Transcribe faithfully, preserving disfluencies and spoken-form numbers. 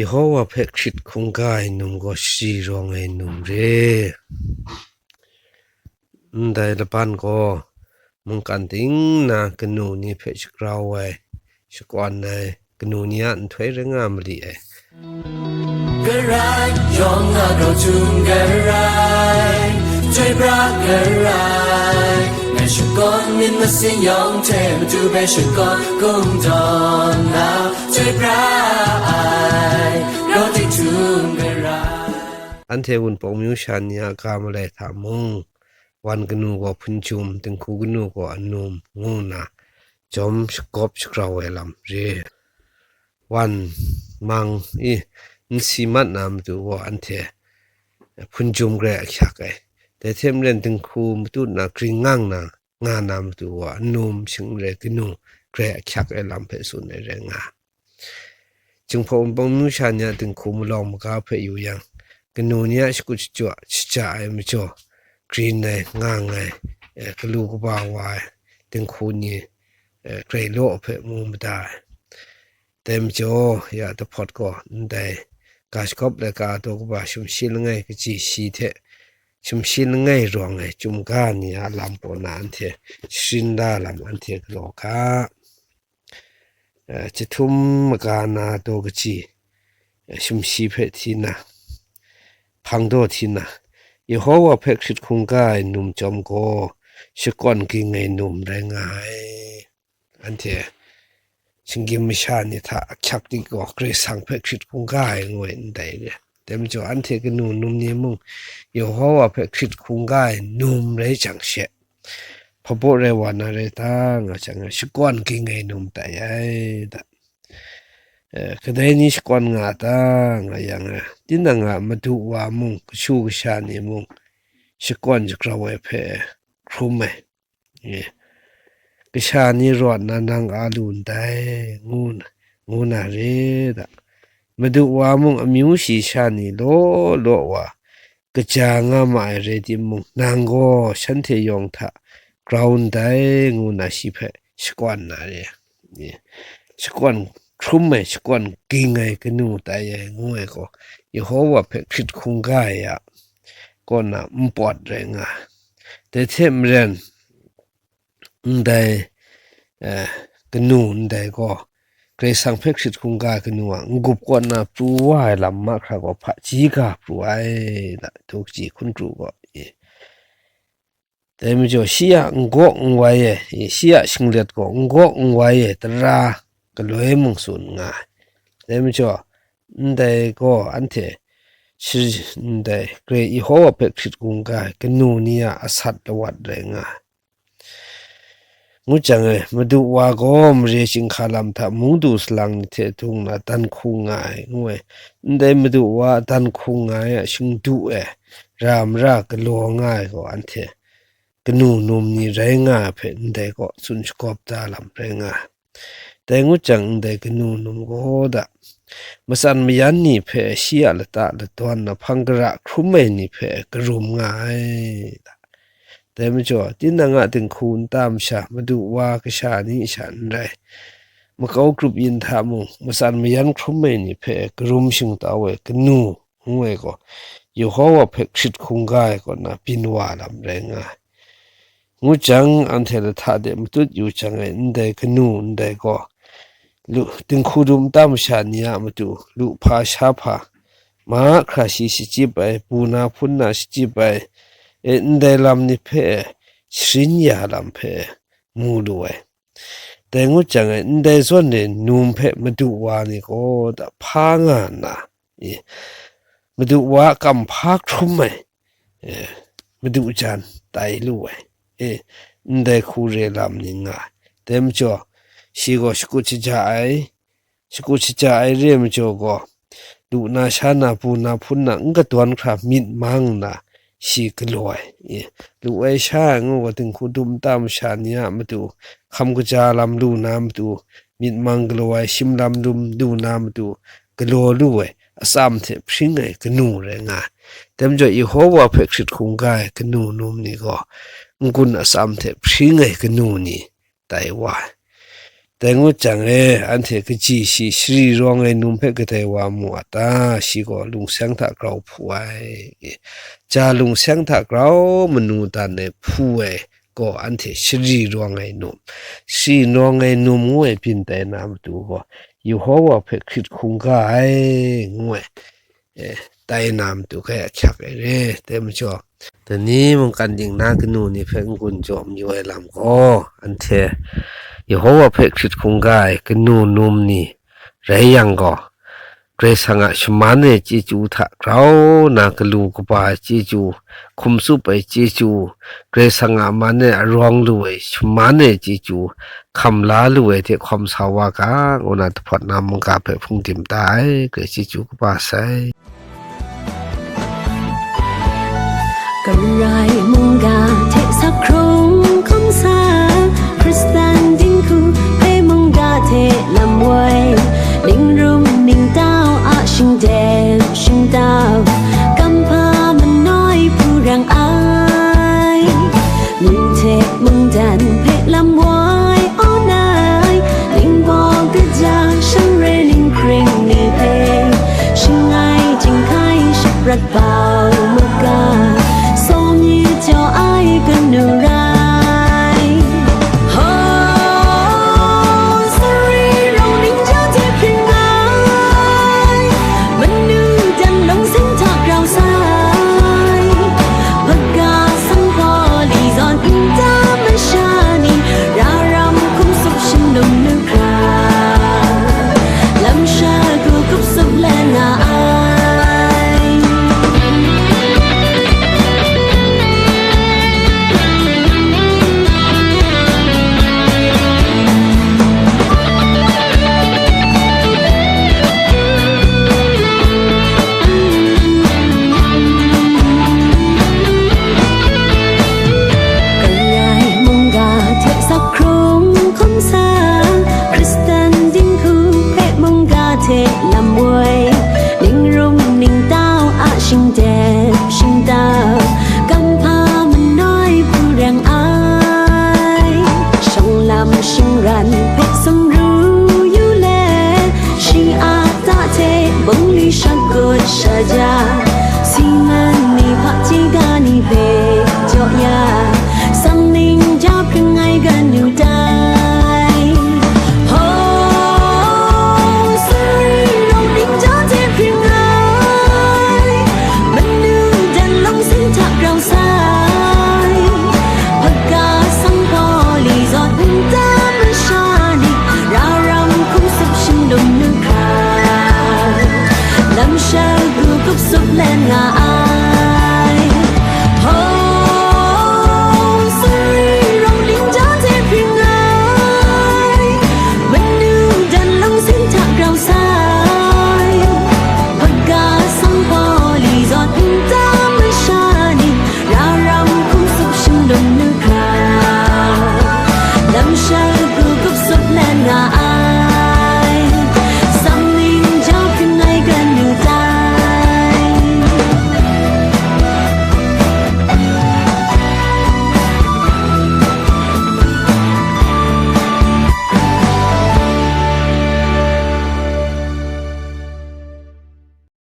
Yehowa hpe hkrit hkungga ai num gaw shari rawng ai num re. Ndai laban gaw mungkan ting na kanu ni hpe shagrau ai, shakawn ai kanu ni a nhtoi rai nga mali ai. Karai, yawng a grau htum karai, chyoi pra karai, ngai shakawn myit masin yawng hte matu hpe shakawn kungdawn na, chyoi pra ai, grau tik htum karai. Anhte Wunpawng myu sha ni a ga malai hta mung, wan kanu gaw hpunjum, dinghku kanu gaw anum ngu nna, jawm shagawp shagrau ai lam re. Wan mang i nsi mat na matu gaw anhte hpunjum grai ahkyak ai. Dai hte maren dinghku matut na gring ngang na, nga na matu gaw anum shing n rai kanu grai ahkyak ai lam hpe tsun ai rai nga. Jinghpaw Wunpawng myu sha ni a dinghku malawng maga hpe yu yang, kanu ni a shakut shachyua shaja ai majaw, grin ai, ngang ai, eh, galu kaba wa ai dinghku ni, eh, grai law hpe mu mada ai. Dai majaw, ya dahpawt gaw ndai ga shagawp laika daw kaba sumshi langai kaji shi hte sumshi langai rawng ai chyum ga ni a lam kaw na anhte sharin la lam anhte galaw ga. Eh, chyahtum maga na daw kaji, eh, sumshi hpe hti na, hpang daw hti na, Yehowa hpe hkrit hkungga ai num chyawm gaw, shakawn ging ai num rai nga ai. Anhte shinggyim masha ni hta ahkyak dik gaw, Karai Kasang hpe hkrit hkungga ai ngu ai ndai re. Dai majaw, anhte kanu num ni mung, Yehowa hpe hkrit hkungga ai num rai jang she, hpabaw rai wa na rai ta, nga jang, shakawn ging ai num tai ai da. Eh, kadai ni shakawn nga ta, nga yang, eh, tinang a madu wa mung, kashu kasha ni mung, shakawn shagrau ai hpe hkrum ai. Eh, kasha ni rawt na nang a lu ndai, ngu na, ngu na re da. Madu wa mung amyu shi sha ni law law wa, kaja nga ma ai rai timung, nang gaw shanhte yawng hta grau ndai, ngu na shi hpe shakawn na re. Shakawn hkrum ai, shakawn ging ai kanu tai ai, ngu ai gaw, Yehowa hpe hkrit hkungga ai a kaw na npawt rai nga ai. Dai hte maren, ndai, eh, kanu ndai gaw, Karai Kasang hpe hkrit hkungga ai kanu a n-gup kaw na pru wa ai lam mahkra gaw hpaji ga pru ai, da, du kaji hkun pru gaw, e. Dai majaw, shi a n-gawk n-wai ai, e, shi a shinglet gaw n-gawk n-wai ai tara galoi mung tsun nga ai. Dai majaw, ndai gaw anhte shi-, ndai Karai Yehowa hpe hkrit hkungga ai kanu ni a asat lawat rai nga ai. Ngu jang e, madu wa gaw mare chyinghka lam hta mungdu salang ni hte dung na dan hku nga ai, ngu ai. Ndai madu wa dan hku nga ai a shingdu e, ra mara galaw nga ai gaw, anhte kanu num ni rai nga ai hpe ndai gaw tsun shagawp da lam rai nga ai. Dai ngut jang, ndai kanu num gaw da, matsan mayan ni hpe shi a lata ladawn na hpang gara hkrum ai ni hpe karum nga ai. Dai majaw, tinang a dinghku nta masha, madu wa kasha ni sha n rai, makau grup yin hta mung, matsan mayan hkrum ai ni hpe karum shingtau ai kanu ngu ai gaw, Yehowa hpe hkrit hkungga ai kaw na byin wa lam rai nga ai. Ngu jang, anhte lahta de matut yu jang ai ndai kanu ndai gaw, lu, dinghku dum nta masha ni a matu lu hpa sha hpa, mahkra shi shachyip ai, bu na hpun na shachyip ai, e, ndai lam ni hpe sharin ya lam hpe mu lu ai. Dai ngut jang e, ndai zawn e num hpe madu wa ni gaw da hpa nga nna, e, madu wa a kam hpa hkrum ai, e, madu jan tai lu ai, e, ndai hku re lam ni nga ai. Dai majaw, shi gaw shakut shaja ai, shakut shaja ai re ai majaw gaw, lu na sha na, bu na hpun na, n kadawn hkra myit mang nna, shi galaw ai. E, lu ai sha ai ngu gaw, dinghku dum nta masha ni a matu, hkam kaja lam lu na matu, myit mang galaw ai, shim lam lum lu na matu, galaw lu ai, atsam hte hpring ai kanu rai nga ai. Dai majaw, Yehowa hpe hkrit hkungga ai kanu num ni gaw, n-gun atsam hte hpring ai kanu ni tai wa ai. Dai ngut jang e, anhte kaji shi shari rawng ai num hpe kadai wa mu a ta? Shi gaw lungseng hta grau hpu ai. Ja lungseng hta grau manu dan ai hpu ai gaw anhte shari rawng ai num, shari rawng ai num ngu ai byin tai na matu gaw, Yehowa hpe hkrit hkungga ai ngu ai, e, tai na matu hkai ahkyak ai re. Dai majaw, dai ni mungkan ding na kanu ni hpe n-gun jaw mayu ai lam gaw, anhte Yehowa hpe hkrit hkungga ai kanu num ni rai yang gaw, Karai Kasang a shaman ai chyeju hta grau na galu kaba ai chyeju, hkum tsup ai chyeju, Karai Kasang a man e arawng lu ai shaman ai chyeju, hkam la lu ai hte hkawm sa wa ga, ngu na dahpawt na mungga hpe hpung dim da ai, grai chyeju kaba sai. Karai mungga hte sak hkrung hkawm sa, Hkristan dinghku hpe mungga hte lam woi, ning rum ning tau a shingdep shingtau, kamhpa manoi hpu rang ai. Mung hte mungdan hpe lam woi awn ai, ningbaw kaja shanre ninghkring ni hpe, shangai jinghkai shaprat bau maga, sawm yu jaw ai kanu rai. Ho, sari rawng ning ja hte hpring ai, manu dan lungseng hta grau sai, hpaga sanghpaw li zawn nta masha ni, ra ram hkum tsup shanlum nu hkra, lam shagu kup tsup let nga ai. Karai mungga hte sak hkrung hkawm sa, Hkristan dinghku hpe mungga hte lam woi, ning rum ning tau a shingdep shingtau, kamhpa manoi hpu rang ai. Shawng lam shingran hpe sumru yu let, shi a ta hte bungli shakut shaja,